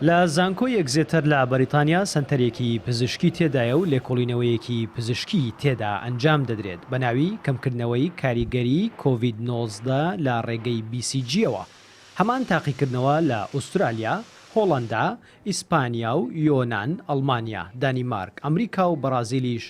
لە زانکۆی ئێگزێتەر لە بەریتانیا سەنتەرێکی پزیشکی تێدایە و لێکۆڵینەوەیەکی پزیشکی تێدا ئەنجام دەدرێت بە ناوی کەمکردنەوەی کاریگەریی کۆڤید 19 لە ڕێگەی بی سی جییەوە. هەمان تاقیکردنەوە لە ئوسترالیا، هۆڵەندا، ئیسپانیا و یۆنان، ئەڵمانیا، دانیمارک، ئەمریکا و بەڕازیلیش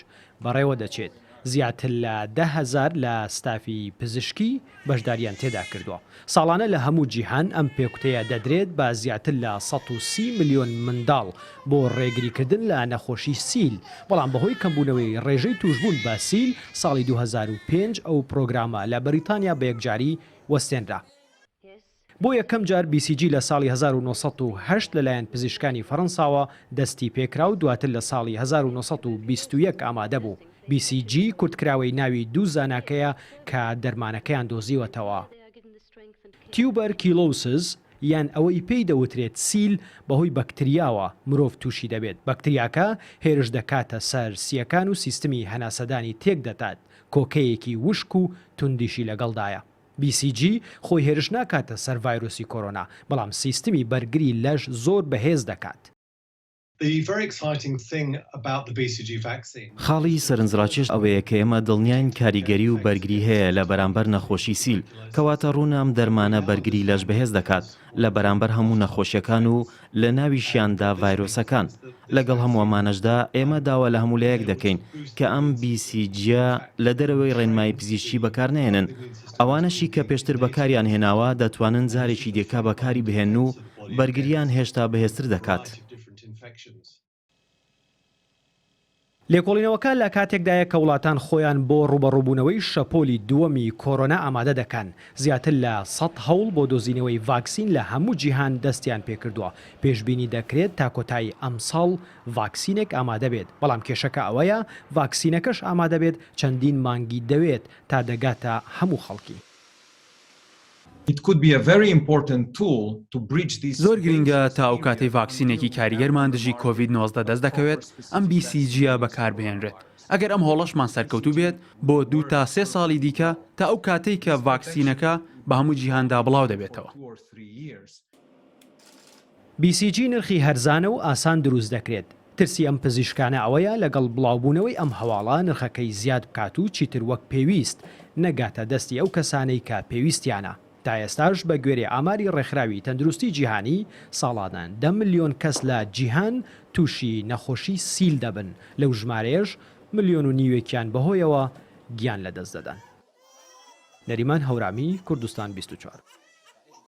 بەڕێوەدەچێت، زیاتر لە 10,000 لە ستافی پزیشکی بەشداریان تێدا کردووە. ساڵانە لە هەموو جیهان ئەم پێکوتەیە دەدرێت بە زیاتر لە 130 ملیۆن منداڵ بۆ ڕێگریکردن لە نەخۆشی سیل، بەڵام بەهۆی کەمبوونەوەی ڕێژەی تووشبوون بە سیل ساڵی 2005 ئەو پرۆگرامە لە بەریتانیا بەیەکجاری وەستێنرا. بۆ یەکەم جار BCG لە ساڵی 1908 لەلایەن پزیشکانی فەرەنساوە دەستی پێکرا و دواتر لە ساڵی 1921 ئامادە بوو. BCG کورتکراوەی ناوی دوو زاناکەیە کە دەرمانەکەیان دۆزیوەتەوە. Tuberculosis یان ئەوەی پێی دەوترێت سیل بەهۆی بەکتریاوە مرۆڤ تووشی دەبێت، بەکتریاکە هێرش دەکاتە سەر سییەکان و سیستمی هەناسەدانی تێکدەدات، کۆکەیەکی وشک و توندیشی لەگەڵدایە. BCG خۆی هێرش ناکاتە سەر ڤایرۆسی کۆرۆنا، بەڵام سیستمی بەرگری لەش زۆر بەهێز دەکات. خاڵی سەرنجڕاکێش ئەوەیە کە ئێمە دڵنیاین کاریگەری و بەرگری هەیە لە بەرامبەر نەخۆشی سیل، کەواتە ڕوونە ئەم دەرمانە بەرگری لەش بەهێز دەکات لە بەرامبەر هەموو نەخۆشیەکان و لە ناویشیاندا ڤایرۆسەکان. لەگەڵ هەموو ئەمانەشدا ئێمە داوا لە هەموو لایەک دەکەین کە ئەم بی سی جیە لە دەرەوەی ڕێنمایی پزیشکی بەکار نەهێنن. ئەوانەشی کە پێشتر بەکاریان هێناوە دەتوانن جارێکی دیکە بەکاری بهێنن و بەرگرییان هێشتا بەهێزتر دەکات. لێکۆڵینەوەکە لە کاتێکدایە کە وڵاتان خۆیان بۆ ڕووبەڕووبوونەوەی شەپۆلی دووەمی کۆرۆنا ئامادە دەکەن، زیاتر لە سەد هەوڵ بۆ دۆزینەوەی ڤاکسین لە هەموو جیهان دەستیان پێکردووە، پێشبینی دەکرێت تا کۆتایی ئەمساڵ ڤاکسینێک ئامادە بێت، بەڵام کێشەکە ئەوەیە ڤاکسینەکەش ئامادە بێت چەندین مانگی دەوێت تا دەگاتە هەموو خەڵکی. زۆر گرینگە تا ئەو کاتەی ڤاکسینێکی کاریگەرمان دژی کۆڤید 19 دەست دەکەوێت ئەم بی سی جیە بەکاربهێنرێت. ئەگەر ئەم هۆڵەشمان سەرکەوتوو بێت بۆ دوو تا سێ ساڵی دیکە تا ئەو کاتەی کە ڤاکسینەکە بە هەموو جیهاندا بڵاو دەبێتەوە. BCG نرخی هەرزانە و ئاسان دروست دەکرێت، ترسی ئەم پزیشکانە ئەوەیە لەگەڵ بڵاوبوونەوەی ئەم هەواڵە نرخەکەی زیاد بکات و چیتر وەک پێویست نەگاتە دەستی ئەو کەسانەی کە پێویستیانە. تا ئێستاش بە گوێرەی ئاماری ڕێکخراوی تەندروستی جیهانی ساڵانە دە ملیۆن کەس لە جیهان تووشی نەخۆشی سیل دەبن، لەو ژمارەیەش ملیۆن و نیوێکیان بەهۆیەوە گیان لەدەست دەدەن. نەریمان هەورامی، کوردستان 24.